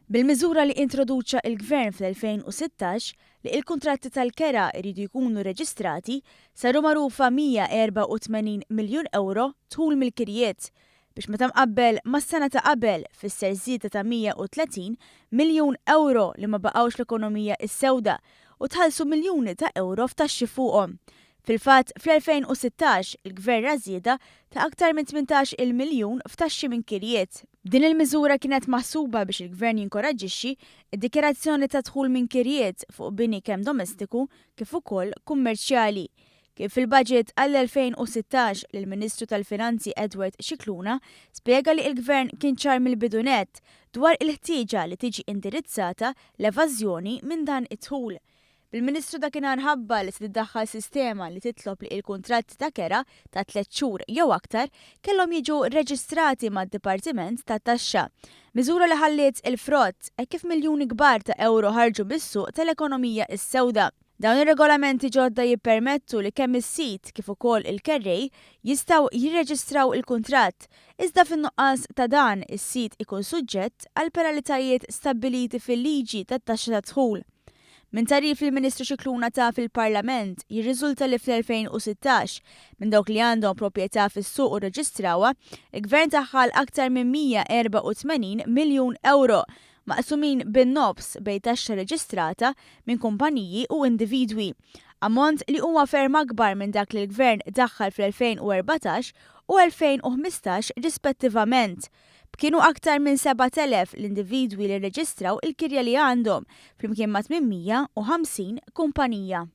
Bil-miżura li introduċa il-Gvern fl-2016 li il-kuntratti tal-kera jridu jkunu reġistrati, saru magħrufa 184 miljun ewro dħul mill-kirjiet, biex meta mqabbel mas-sena ta' qabel fisser żieda ta' 130 miljun ewro li ma baqgħux l-ekonomija s-sewda u tħallsu miljuni ta' ewro f'taxxi fuqhom. Fil-fatt, fl-2016, il-Gvern ra żieda ta' aktar minn 18-il miljun f'taxxi minn kirjiet. Din il-miżura kienet maħsuba biex il-Gvern jinkoraġġixxi d-dikjarazzjoni ta' dħul minn kirjiet fuq bini kemm domestiku kif ukoll kummerċjali. Kien fil-budget għall-2016 li l-Ministru tal-Finanzi Edward Scicluna spjega li l-Gvern kien ċar mill-bidu nett dwar il-ħtieġa li tiġi indirizzata l-evażjoni minn dan id-dħul. Bil-Ministru dakinhar ħabbar li se tiddaħħal sistema li titlob li il-kuntratti ta' kera ta' tlett xhur jew aktar kellhom jiġu reġistrati mad-Dipartiment tat-Taxxa. Miżura li ħalliet il-frott, hekk kif miljuni kbar ta' ewro ħarġu mis-suq tal-ekonomija s-sewda. Dawn ir-regolamenti ġodda jippermettu li kemm is-sid kif ukoll il-kerrej jistgħu jirreġistraw il-kuntratt, iżda fin-nuqqas ta' dan is-sid ikun suġġett għal penalitajiet stabbiliti fil-liġi tat-taxxa tad-dħul. Minn tagħrif li l-Ministru Scicluna ta fil-Parlament jirriżulta li fl-2016, minn dawk li għandhom proprjetà fis-suq u rreġistrawha, il-Gvern daħħal aktar minn 184 miljun ewro, maqsumin bin-nofs bejn taxxa reġistrata minn kumpaniji u individwi. Ammont li huwa ferm akbar minn dak li l-Gvern daħħal fl-2014 u 2015 rispettivament. B'kienu aktar minn 7,000 l-individwi li rreġistraw il-kirja li għandhom, flimkien ma' 850 kumpanija.